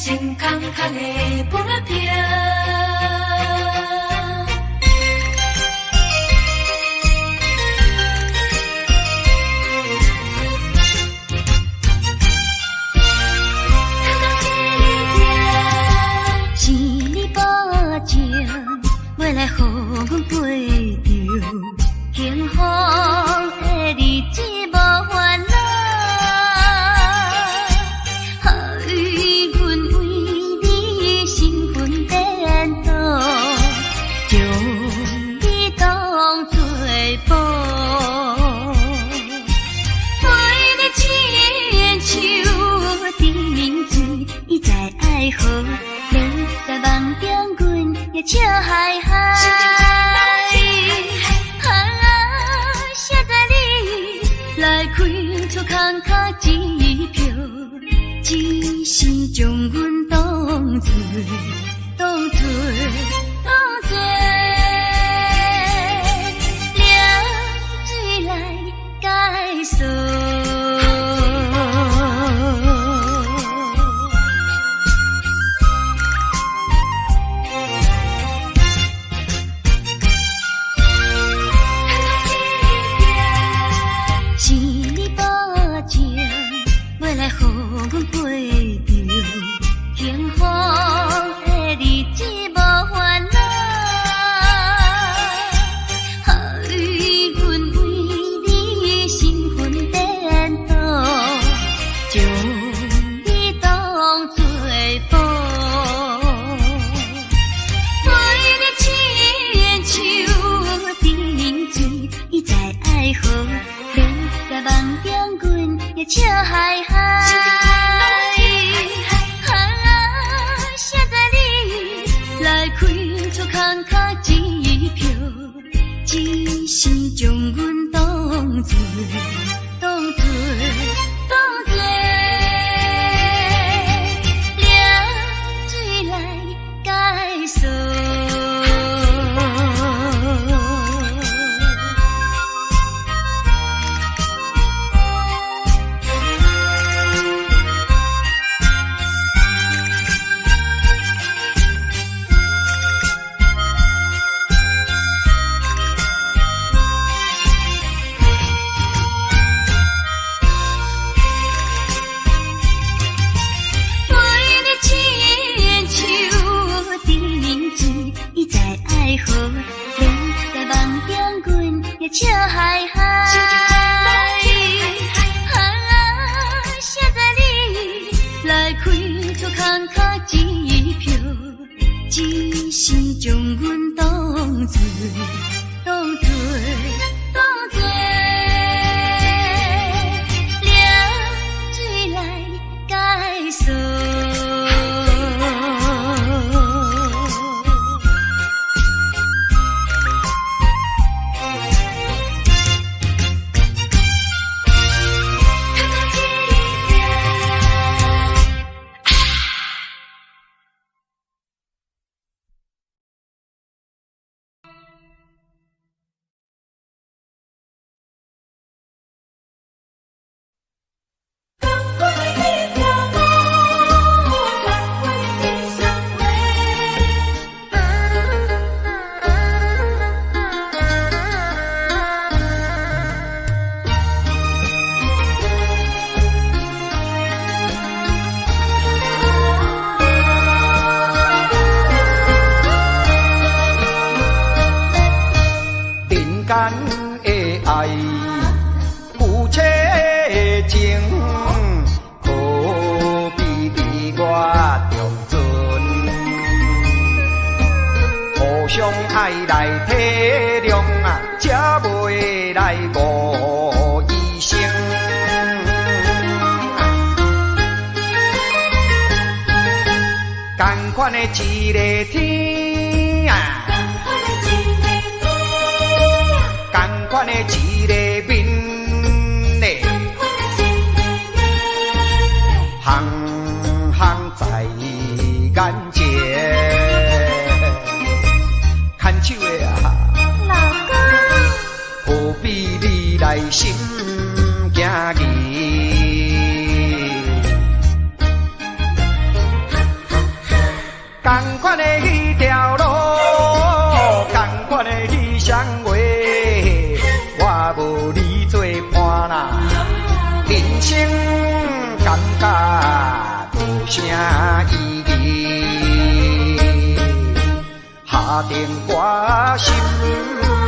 生空空的桮仔瓶。是你保证欲來予阮過著幸福的日子無煩惱，予阮為你神魂顛倒，將你當做寶。陪你親像甜水，伊在愛河，連在夢中阮也笑嘻嘻。啊，誰知你來開出空殼支票，一生將阮當做當做當做涼水來解鎖。是你保證欲來予阮過著幸福的日子無煩惱，予阮為你神魂顛倒，將你當做寶。陪你親像甜水，伊在愛河，連在夢中阮也笑嘻嘻。啊，誰知你來開出空殼支票，一生將阮當做當做當做涼水來解鎖。陪你親像甜水，伊在愛河，連在夢中阮也笑嘻嘻。啊，誰知你來開出空殼支票，一生將阮當做當做當做涼水來解鎖。人間的愛，夫妻情，可比日月中尊，互相愛來體諒啊，才袂來誤醫生。仝款的一個天啊，仝款的一個面咧，行行在眼前，牽手的啊，老公，何必你來心驚疑？仝款的彼條路，仝款的彼雙話，我無你做伴啦，人生感覺無啥意義。下定決心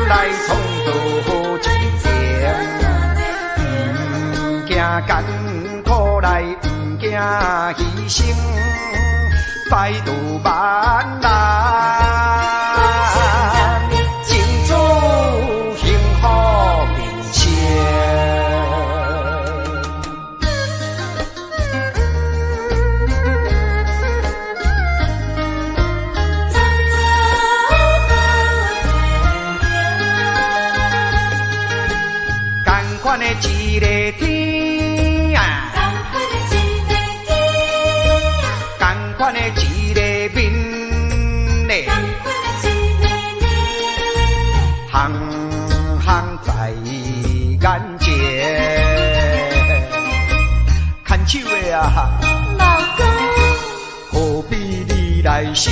來創造前程，毋驚艱苦來，毋驚犧牲，排除萬難，爭取幸福人生。仝款的一个天啊，仝款的一個面咧，行行在眼前，牽手的啊，老公，何必你來心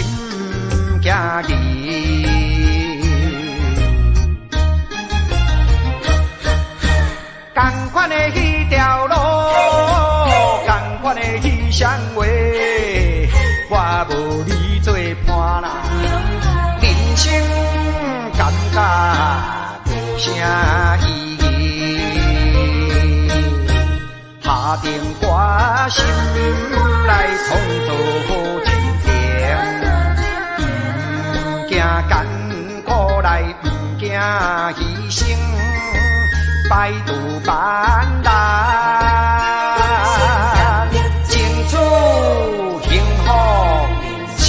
驚疑？仝款的彼條路，仝款的彼雙話，我無你做伴啦，人生感覺無啥意義。下定決心來創造前程，毋驚艱苦來，毋驚犧牲，排除萬難，爭取幸福人生。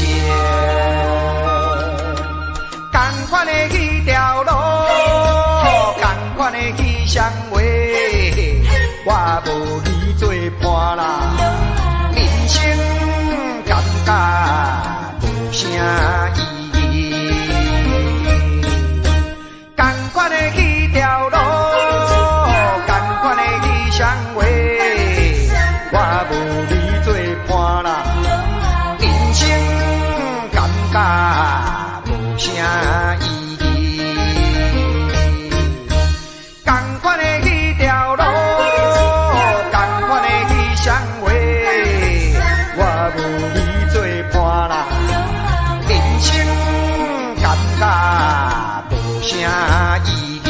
仝款的彼條路，仝款的彼雙話，我無你做伴啦，人生感覺無啥意義。仝款的彼條路，仝款的彼雙話，我無你做伴啦，人生感覺無啥意義。仝款的彼條路，仝款的彼雙話，我無你做伴啦，人生感覺無啥意義。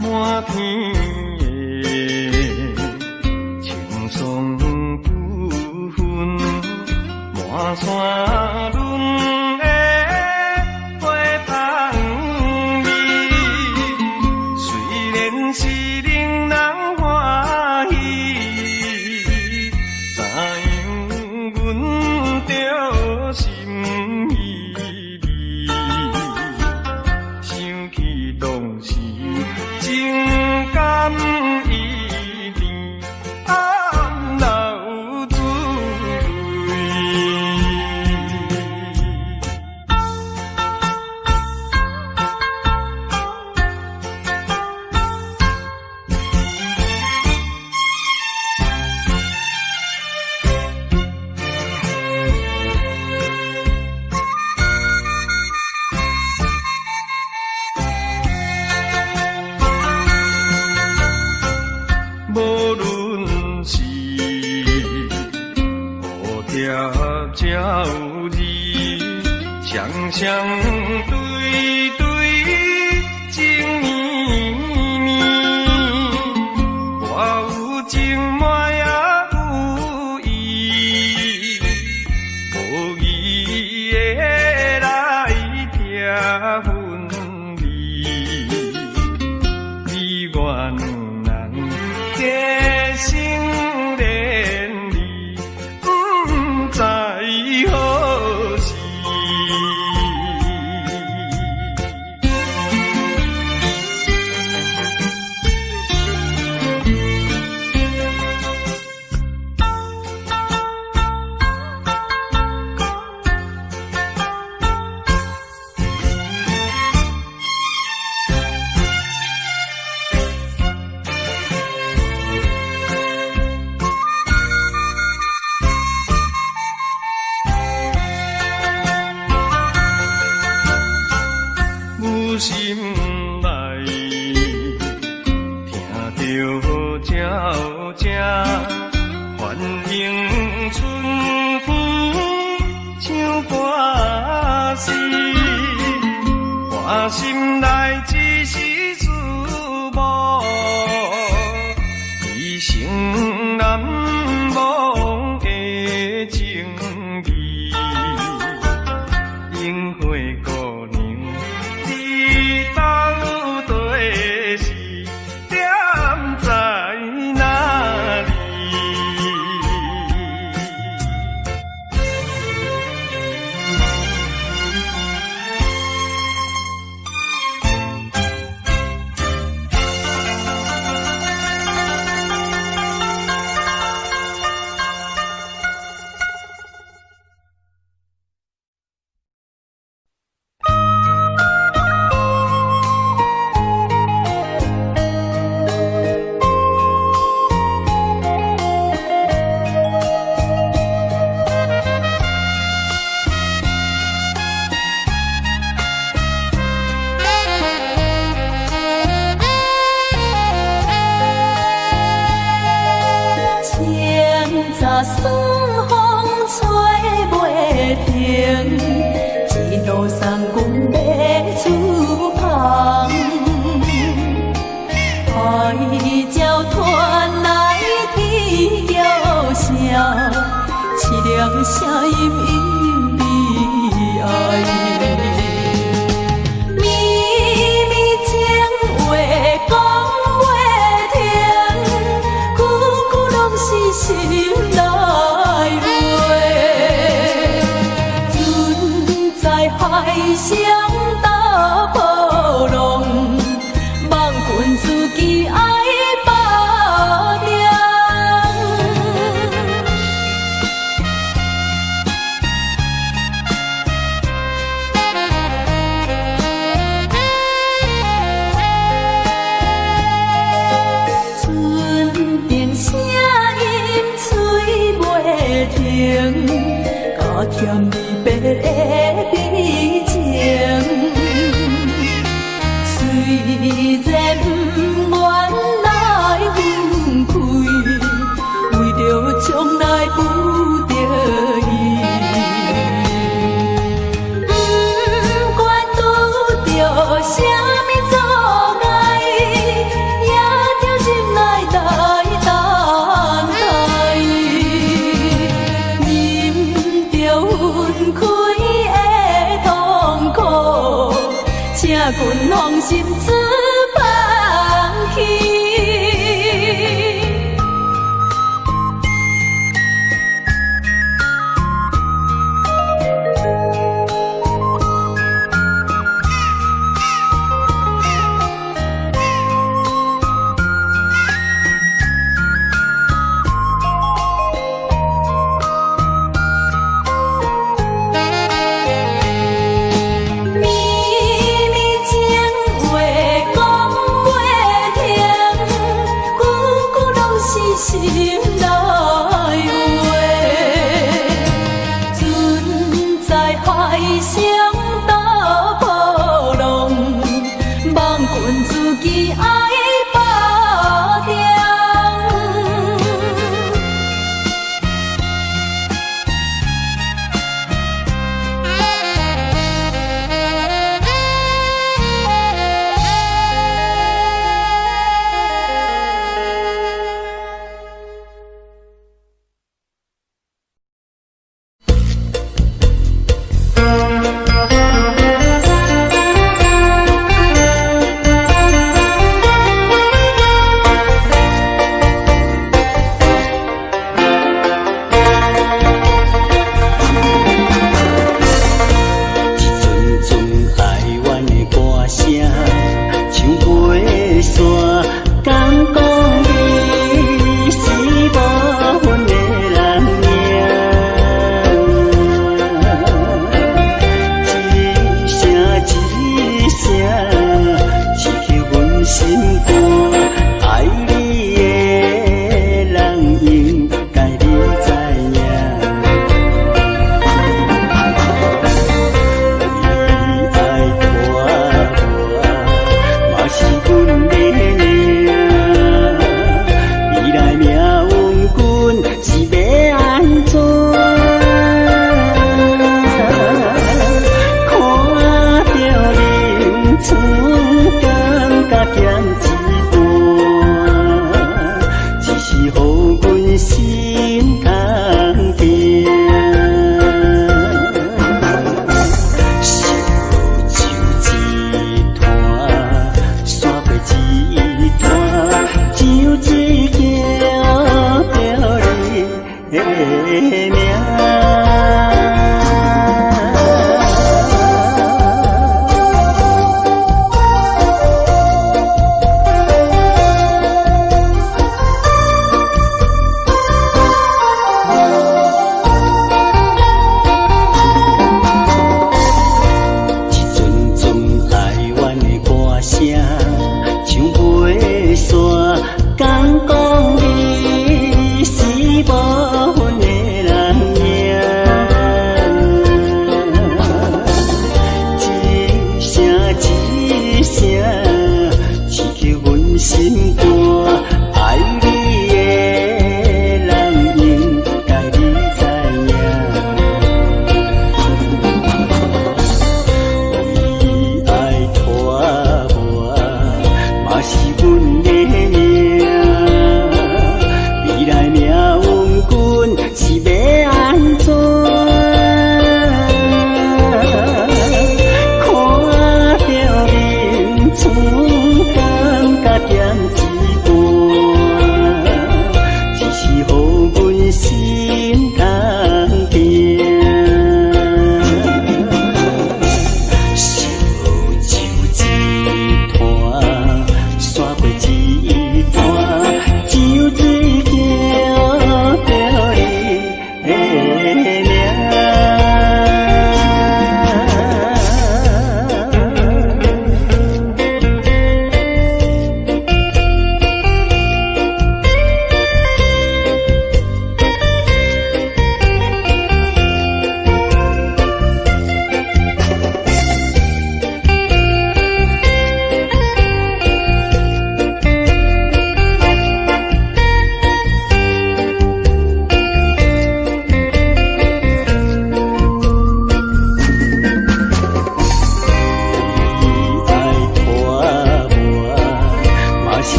滿天的青松浮雲，滿山崙的花香味，雖然是令人歡喜，知影阮著心意味，想起當時情甘意甜，暗流珠淚。無論是蝴蝶鳥兒，雙雙對對情綿綿，我有情滿也心內，聽著鳥聲，歡迎春風唱歌詩，我心內只是思慕，一生難忘的情義。櫻花姑娘，你到底是踮在哪裡？清早酸風吹袂停，一路送阮欲出帆。海鸟传來天叫聲，淒涼聲音隱悲哀。绵綿情話講袂停，句句攏是心內話。船在海上踏波浪，望君自己愛把定。船顶聲音吹袂停，加添離別的悲情。雖然不願來分開，為著將來不得已。不管拄著啥物阻礙，也著忍耐來等待。忍著分開的痛苦，請君放心出帆去。綿綿情話講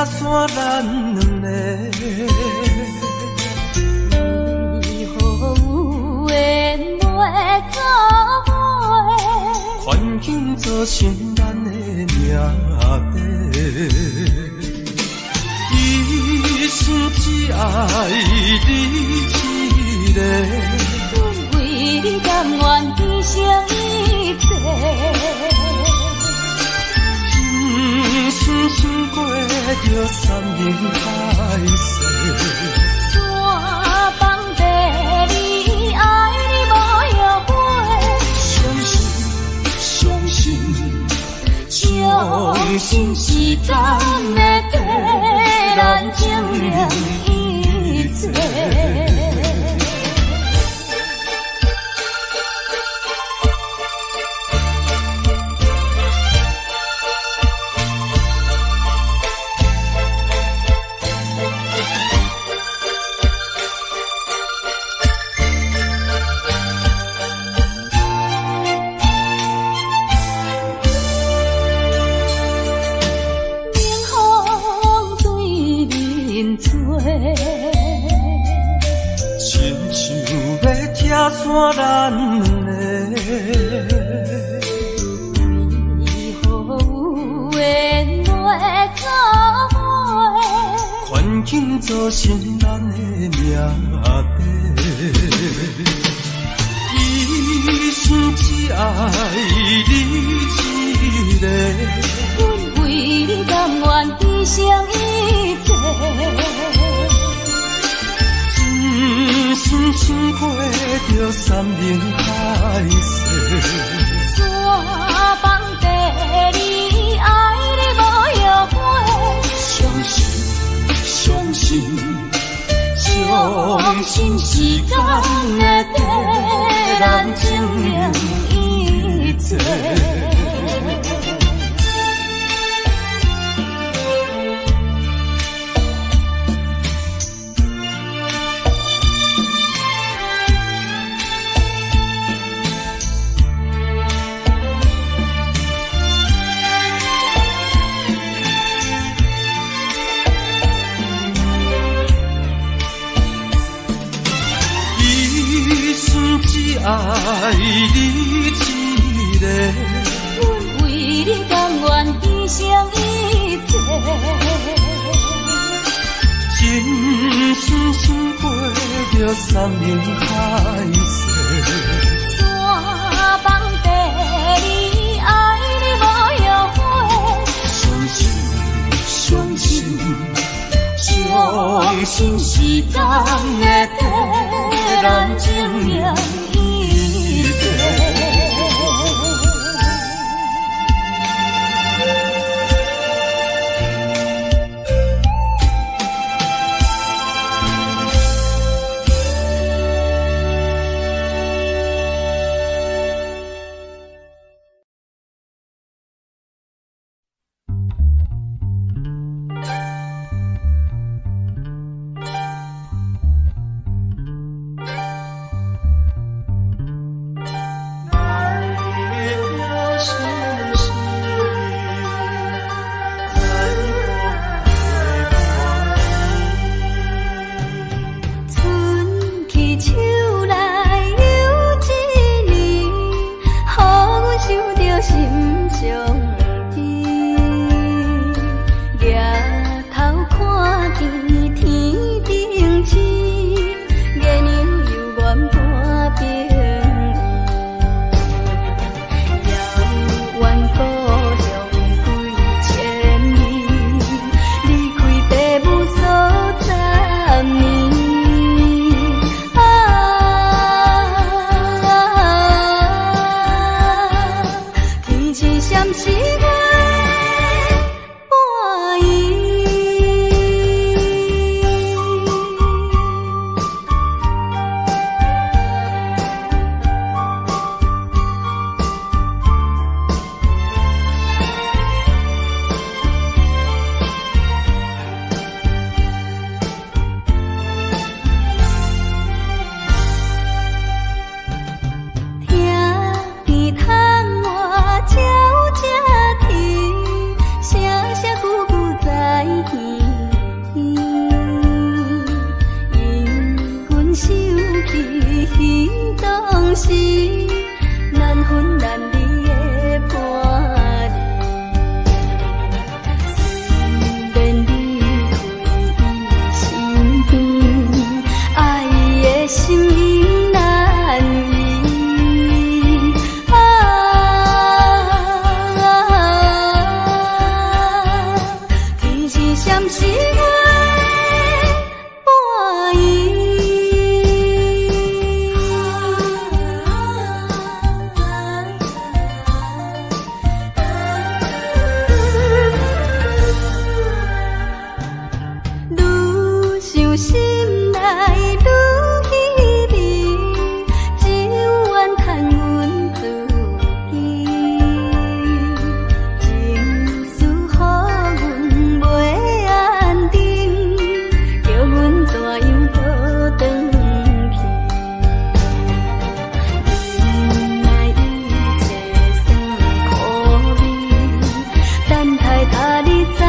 散咱兩个。為何有緣袂做伙？環境造成咱的命底。一生只愛你一个。阮為你甘願犧牲一切。真心想過著山盟海誓。山崩地裂，愛你無後悔。相信，相信，相信時間會替咱證明一切。冷風對面吹，親像欲拆散咱兩个。為何有緣袂做伙？環境造成咱的命底。一生只愛你一个。阮為你甘願犧牲一切。真心想過著山盟海誓。山崩地裂，愛你無後悔。相信，相信，相信時間會替咱證明一切。一生只愛你一个。阮為你甘願犧牲一切。真心想過著山盟海誓。山崩地裂，愛你無後悔。相信，相信，相信時間會替咱證明一切。彼當時，難分難離的伴侶。雖然離開伊身邊，愛的心永難移。啊，天是閃是月半圓。愈想心內愈稀微，只有怨嘆阮自己。情絲予阮袂安定，叫阮怎樣倒轉去？忍耐一切酸苦味，等待他日再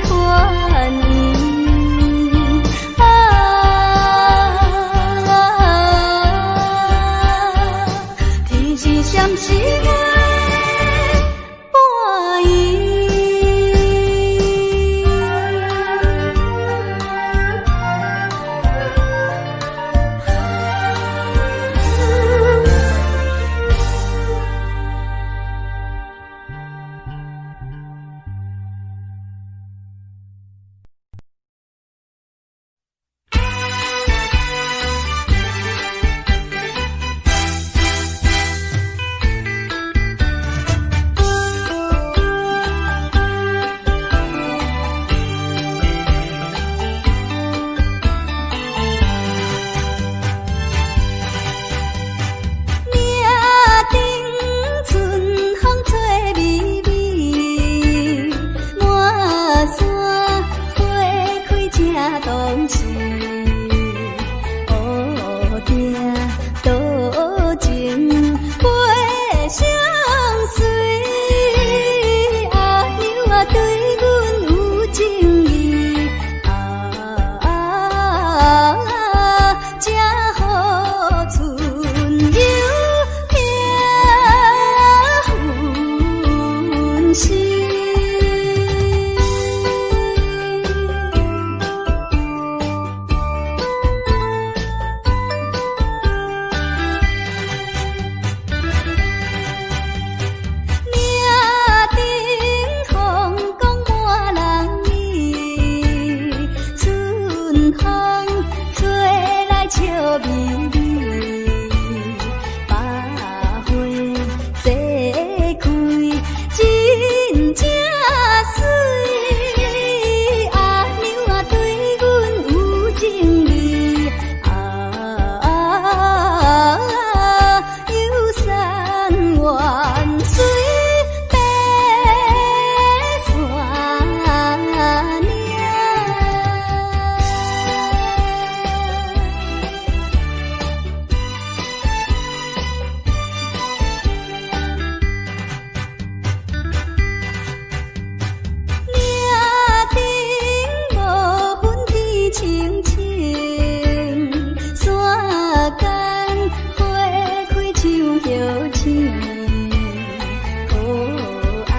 團圓。啊，天是閃是月半圓。嶺頂春風吹微微，滿山花開正當時。烏定多情袂相隨，阿娘啊對阮有情意，啊，才予春幽聽分時。嶺頂風光滿人意，春風吹來笑眯眯，百花齊開真正媠，阿娘啊對阮有情意，啊，遊山玩水爬山嶺。嶺頂無雲天青青，山間花開像葉青，可愛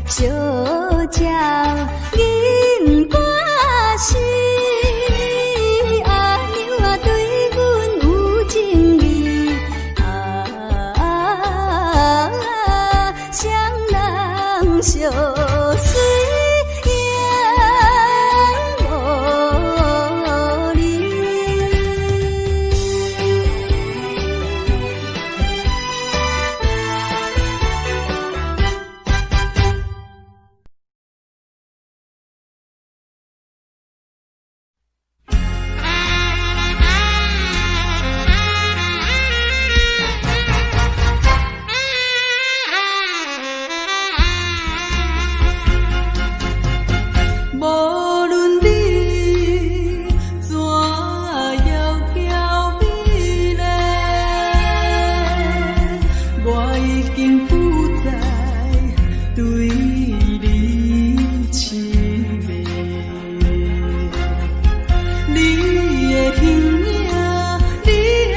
小鳥吟歌時，阿娘啊對阮有情意，啊，雙人相隨永無離。無論你怎窈窕美麗，我已經不再對你癡迷。你的形影，你的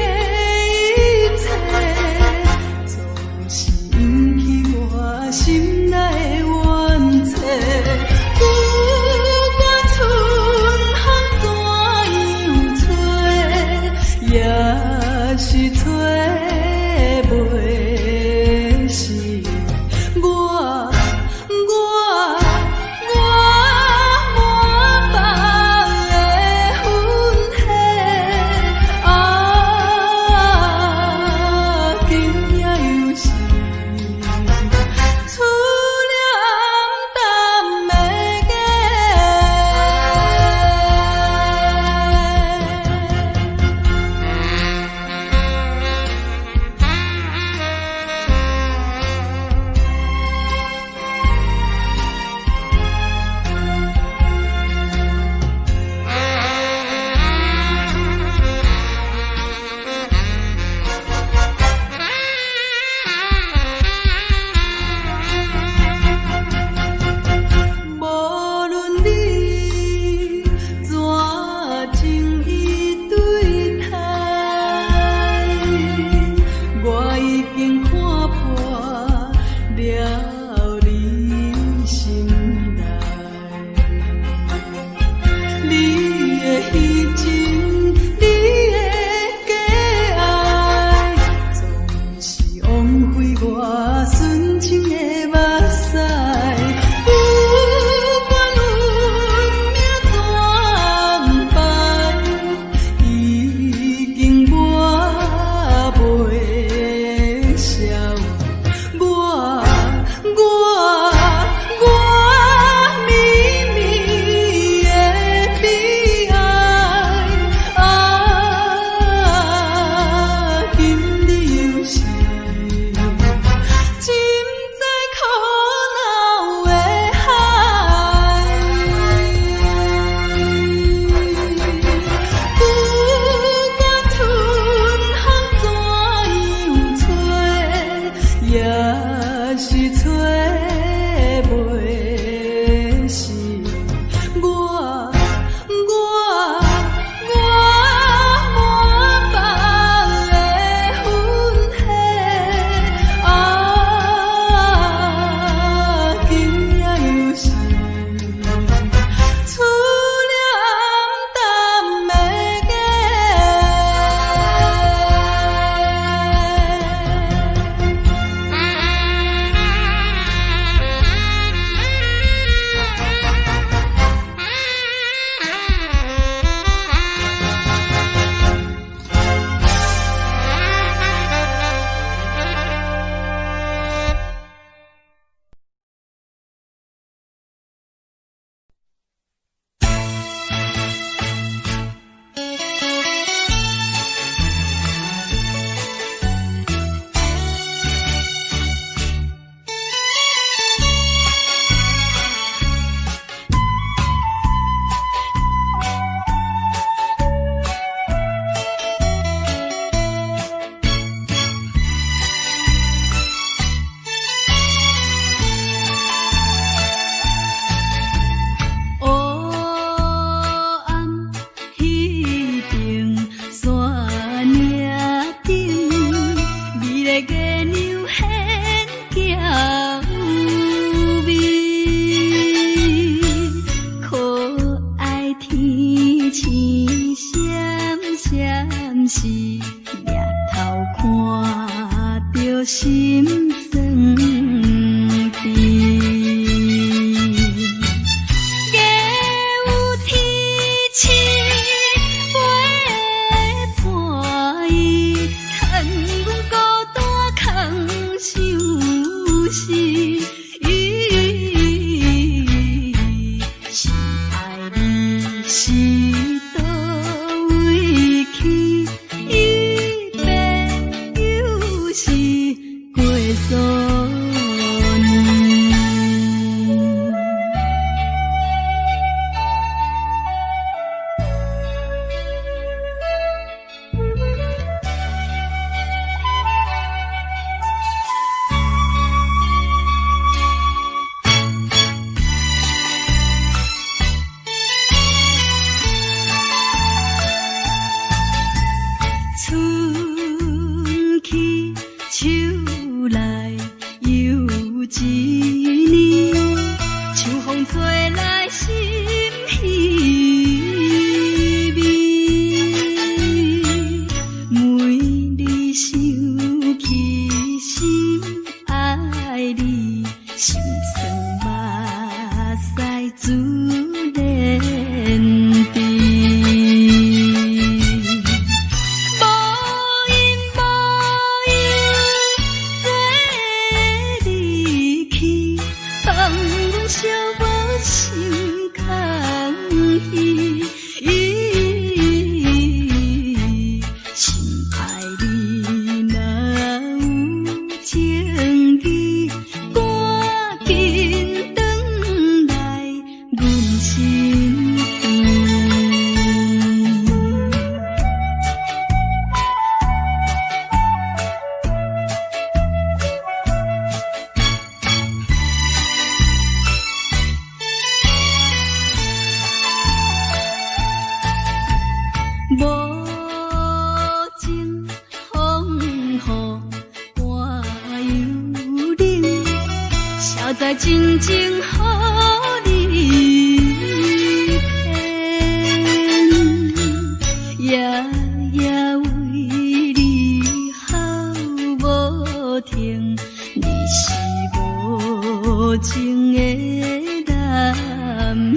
是掠頭看著心酸甜。月有天星陪伴伊，趁阮孤單空相思。深愛你是佗位去，一別又是過數年。春去秋來又一年，秋風吹來心稀微。每日想起心愛你，心酸目屎珠連滴。無因無由做離去，放阮寂寞心空虛。深愛你若有情意，趕緊轉來阮身邊。無情風雨寒又冷，誰知真情予你騙？夜夜為你哭無停，你是無情的男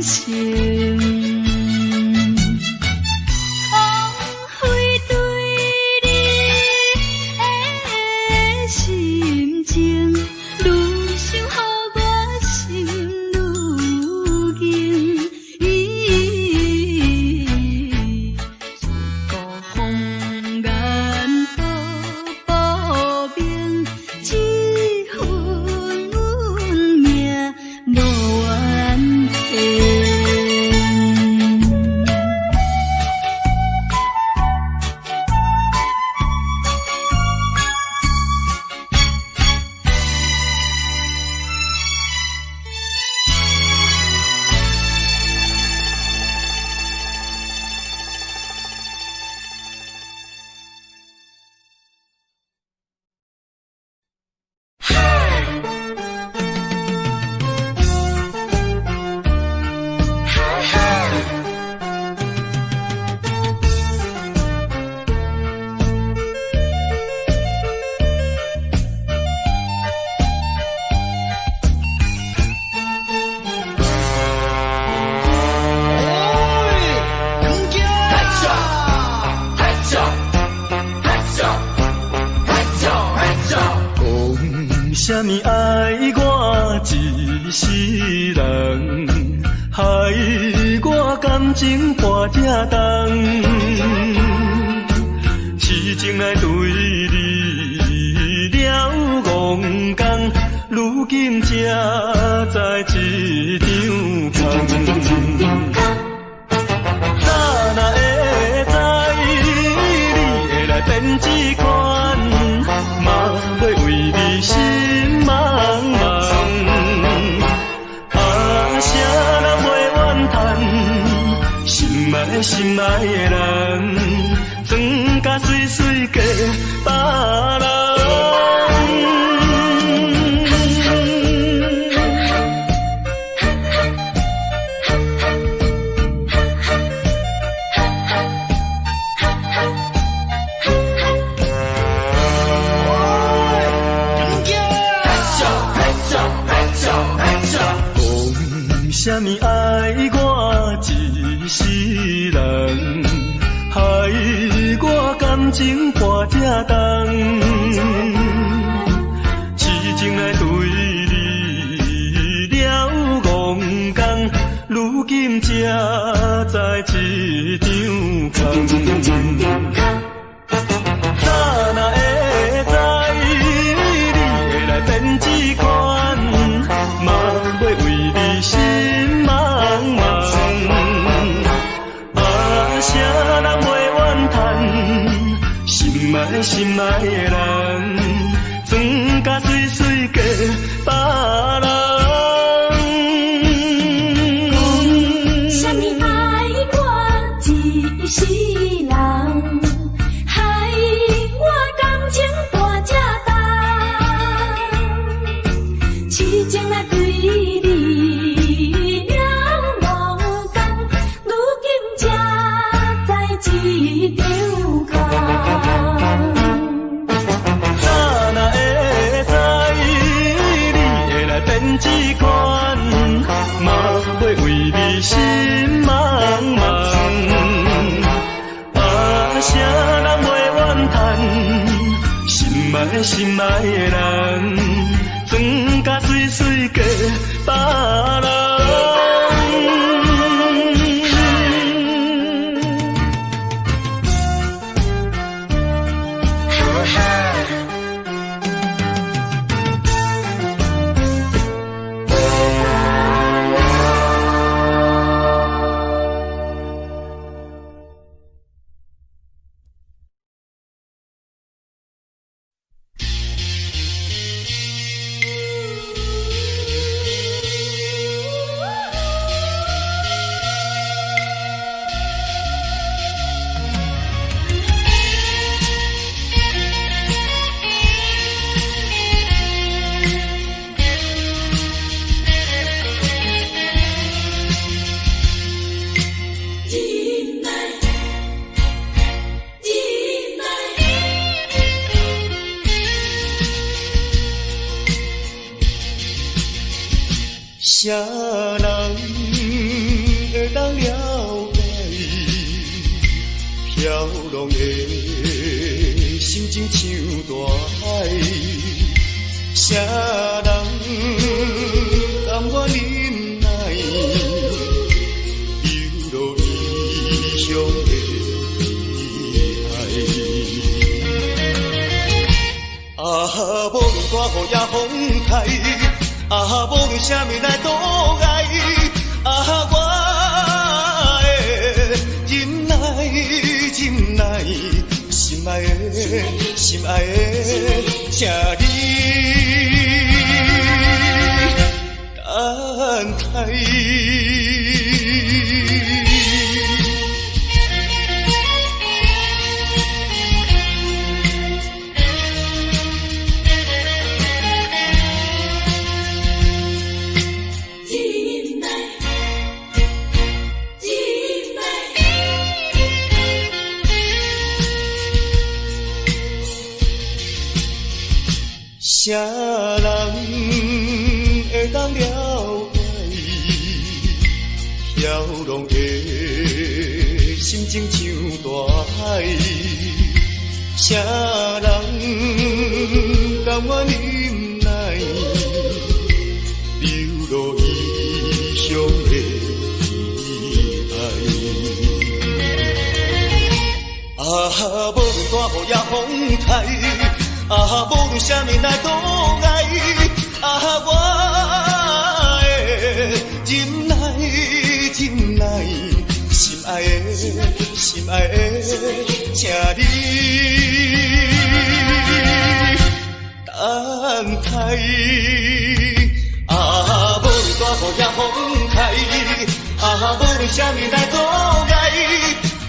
性。枉費對你的深情，愈想予我心愈硬。自古風言都薄命，這份運命無怨恨。講啥物愛我一世人，害我感情跋這重，痴情來對你了戇工，如今才知一場空。早若會知你會來變這款，嘛欲為你心茫茫。啊，誰人袂怨嘆？心愛心愛的人，妝甲媠媠嫁別人。啥物愛我一世人？害我感情跋這重，痴情來對你了戇工，如今才知一場空。早若會知你會來變這款，嘛欲為你心茫茫。啊，啥人袂怨嘆？心愛心愛的人，装甲媠媠嫁別人。啥物愛我一世人，害我感情跋這重，痴情來對你了戇工，如今才知一場空。早若會知你會來變這款，嘛欲為你心茫茫。啊，啥人袂怨嘆？心愛心愛的人，装甲媠媠嫁別人。忍耐，忍耐。啥人會當了解飄浪的心情像大海？啥人甘願忍耐，流落異鄉的悲哀？啊，無論大雨也風颱，啊，無論啥物來阻礙，啊，我會忍耐，忍耐，心愛的，心愛的，請你等待。忍耐，忍耐。啥人會當了解飄浪的心情像大海？啥人甘願忍耐，流落異鄉的悲哀？啊，無論大雨也風颱，啊，無論啥物來阻礙，啊，我會忍耐，忍耐，心愛的，心愛的，請你等待。啊，無論大雨也風颱，啊，無論啥物來阻礙，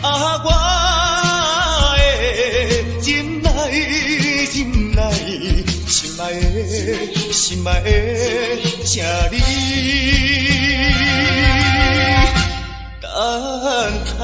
啊，我會忍耐，忍耐，心愛的，心愛的，請你等待。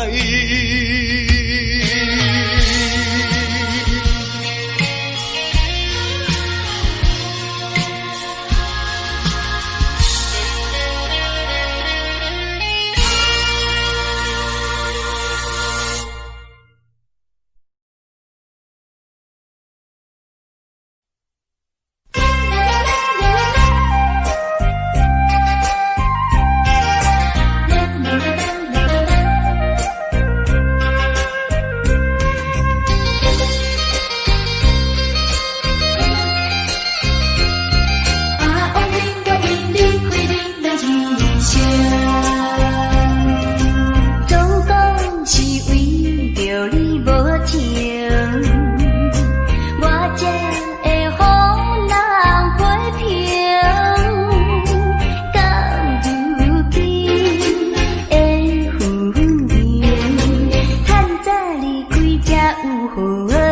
才有好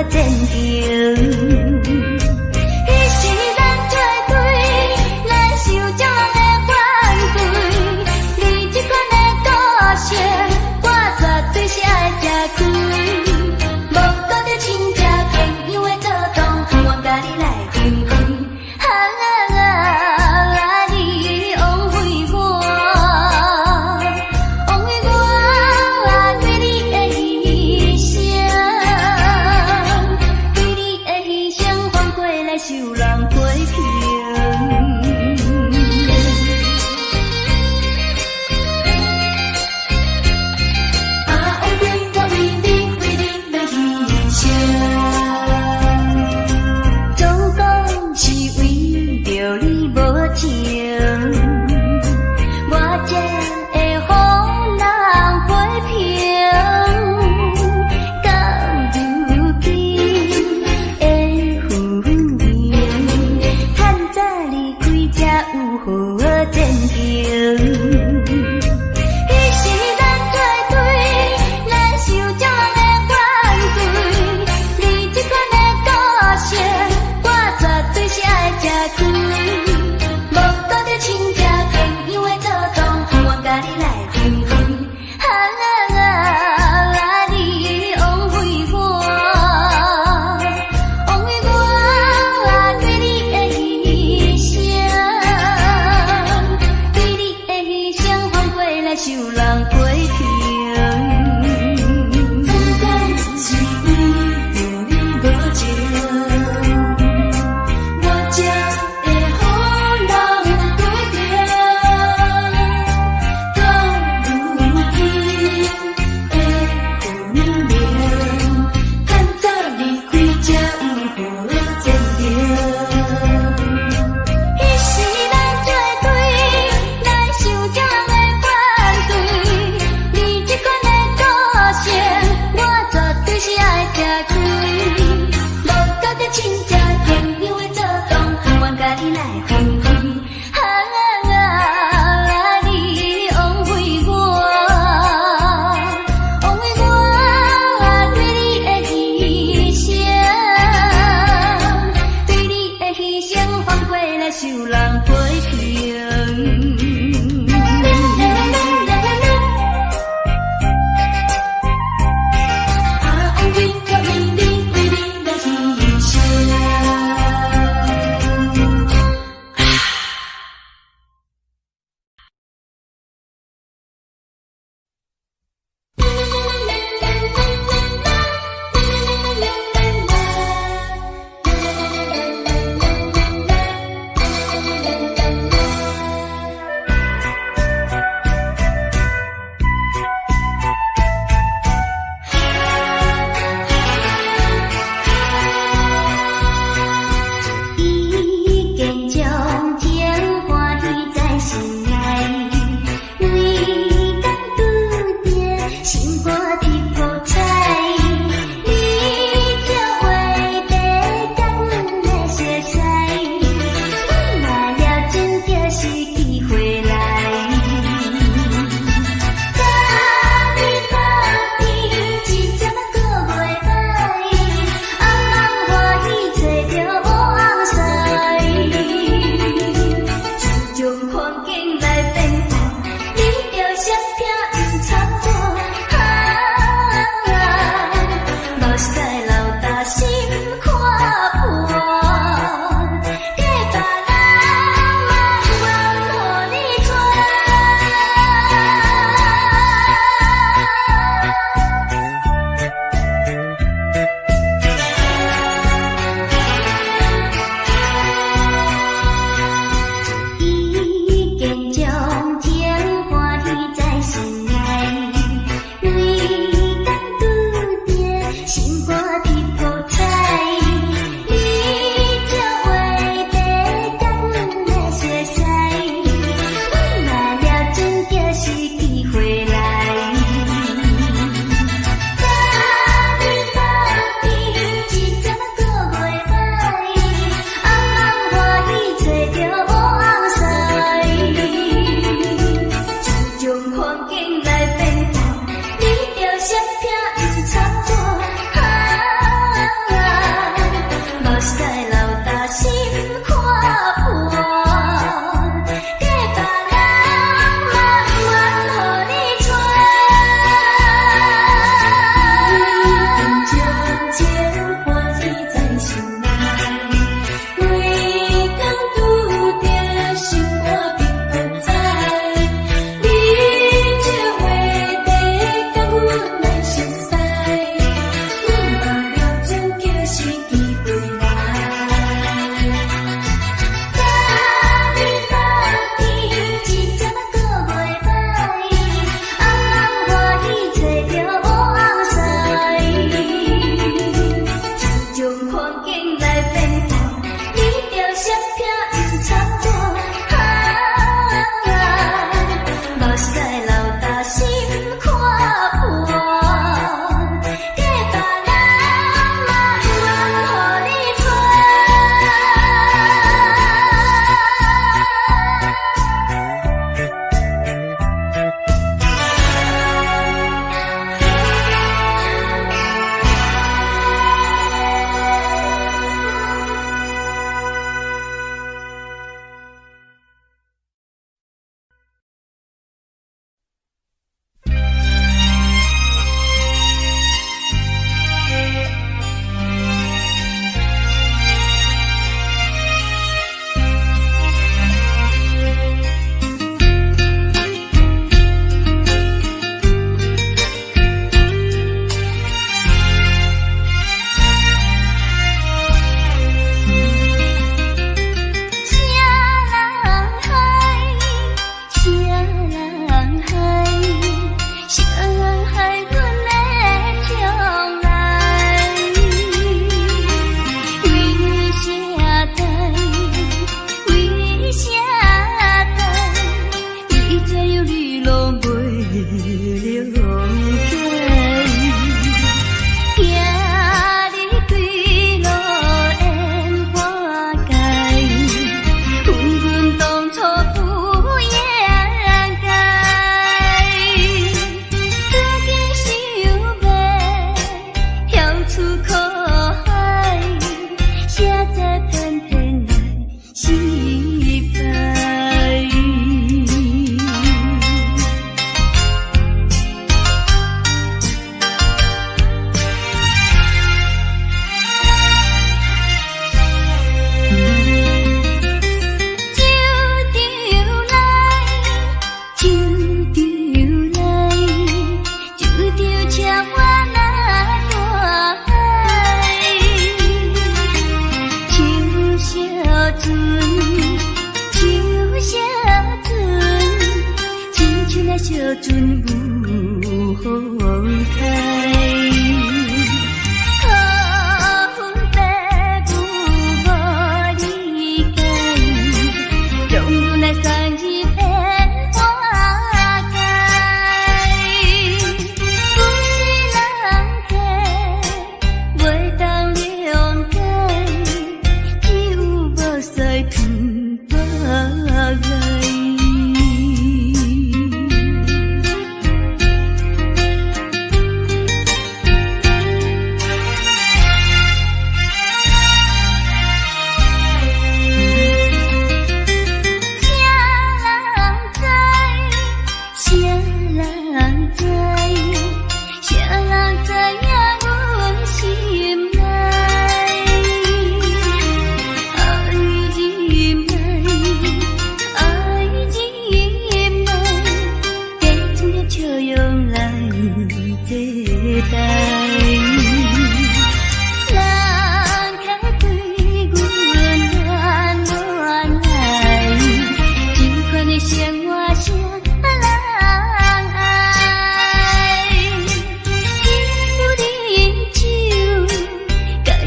前程。彼時咱做對來受眾人的反對，你這款的個性，我絕對是愛食虧。無顧著親戚朋友的阻擋，我共你來分開。啊啊，你枉費我，枉費我對你的犧牲，對你的犧牲換過來受人批評。啊，枉費我為你，為你來犧牲。總講是為著你無情，我才會予人批評。到如今的分明，趁早離開才有好前程。彼時咱做對來受眾人的反對，你這款的個性，我絕對是愛食虧。無顧著親戚朋友的阻擋，我共你來分開。啊啊，你枉費我，枉費我對你的犧牲，對你的犧牲換過來受人批評。總講是為著你無情，我才會予人批評。到如今的分明，趁早離開才有好前程。彼時咱做對來受眾人的反對，你這款的個性，我絕對是愛食虧。無顧著親戚朋友的阻擋，我共你來分開。啊啊，你枉費我，枉費我對你的犧牲，對你的犧牲換過來受人批評。啊，枉費我為你，為你來犧牲。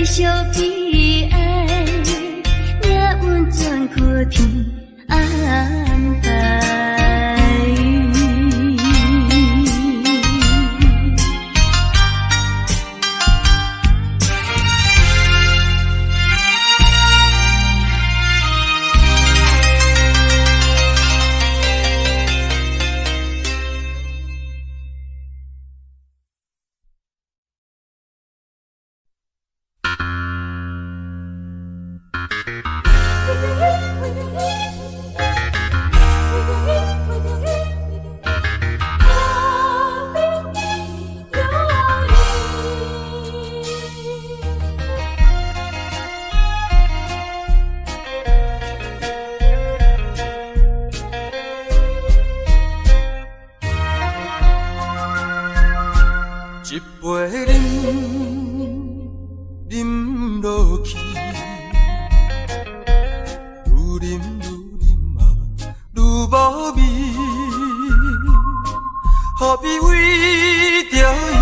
惜悲哀，命運全靠天安排。一杯啉，啉落去，愈啉愈啉啊，愈無味。何必為著伊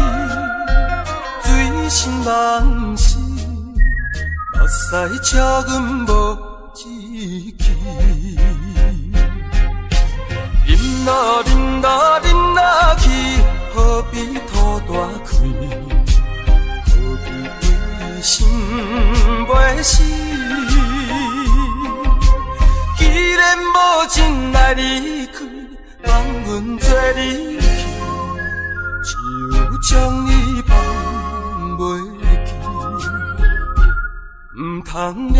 醉生夢死，目屎笑阮無志氣。啉落啉落啉落去，何必吐大氣？何必規心袂死？既然無情來離開，放阮做你去，只有將你放袂記。毋通啉，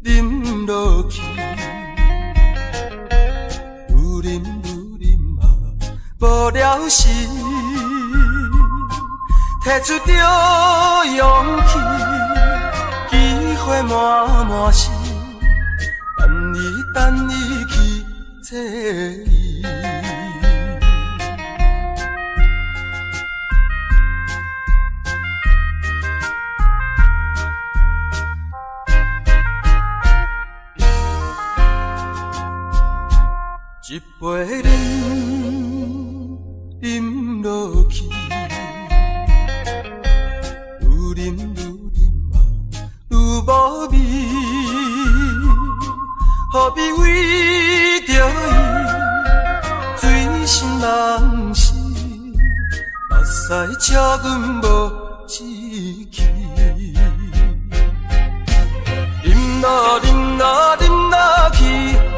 啉落去，愈啉愈啉啊，無了時，提出著勇氣，機會滿滿是，等伊等伊去找伊。一杯啉，啉落去，愈啉愈啉啊，愈無味。何必為著伊醉生夢死，目屎笑阮無志氣。啉落啉落啉落去，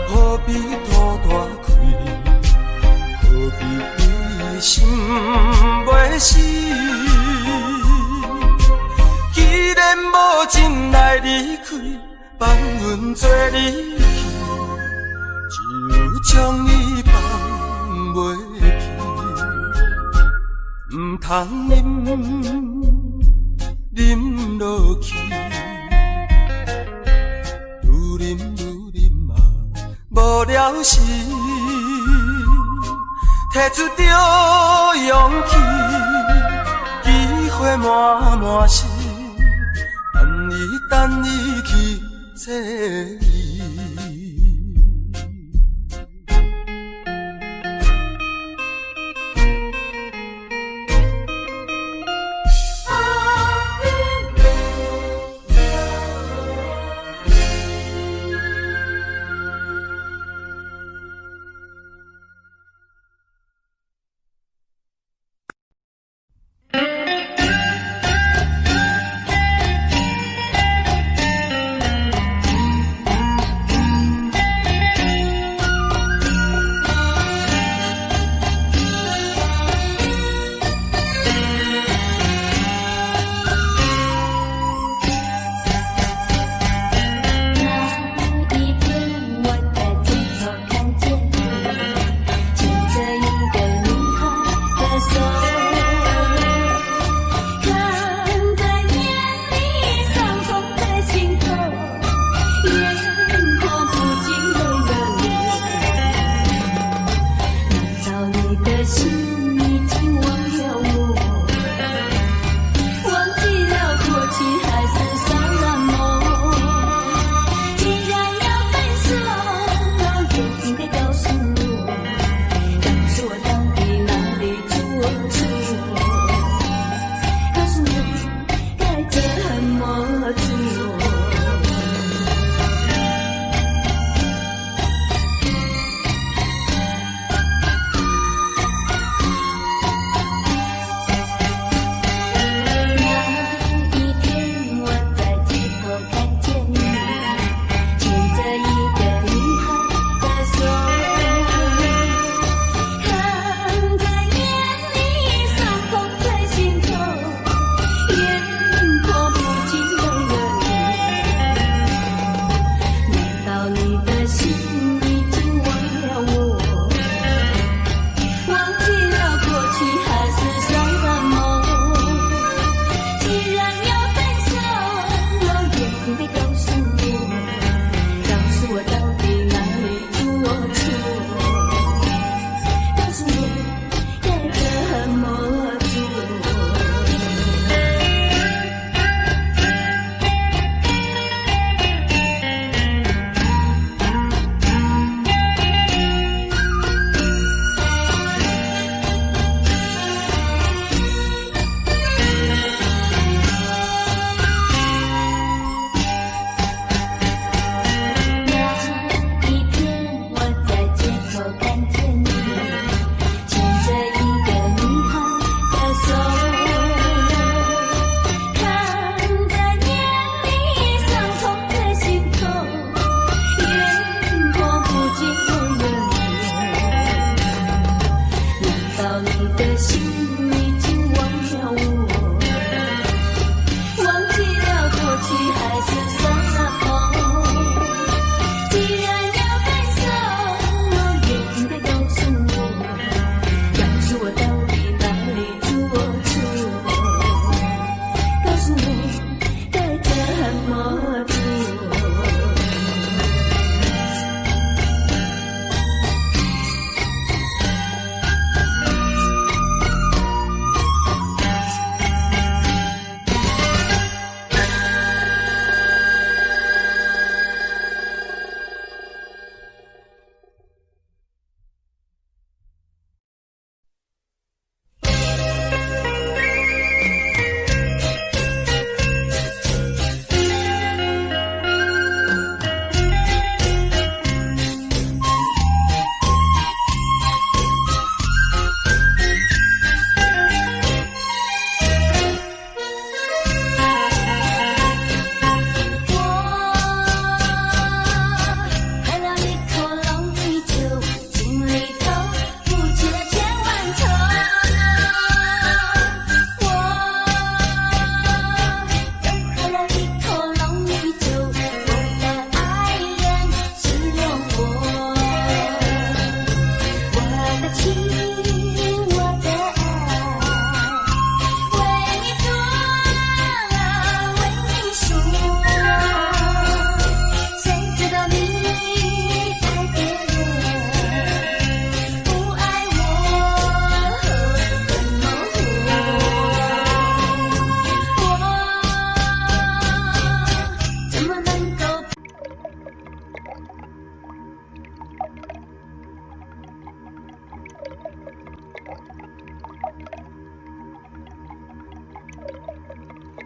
何必吐大氣？何必規心袂死？既然無情來離開，放阮做你去，只有將你放袂記。毋通啉，啉落去，愈啉愈啉啊，無了時，提出著勇氣，機會滿滿是，等伊等伊去找伊。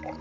かっ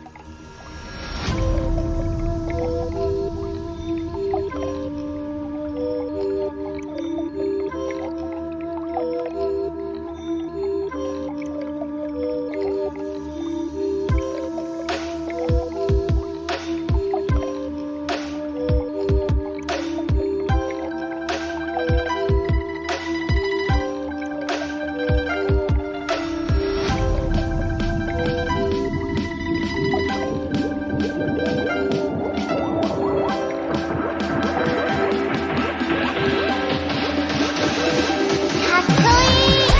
こいい。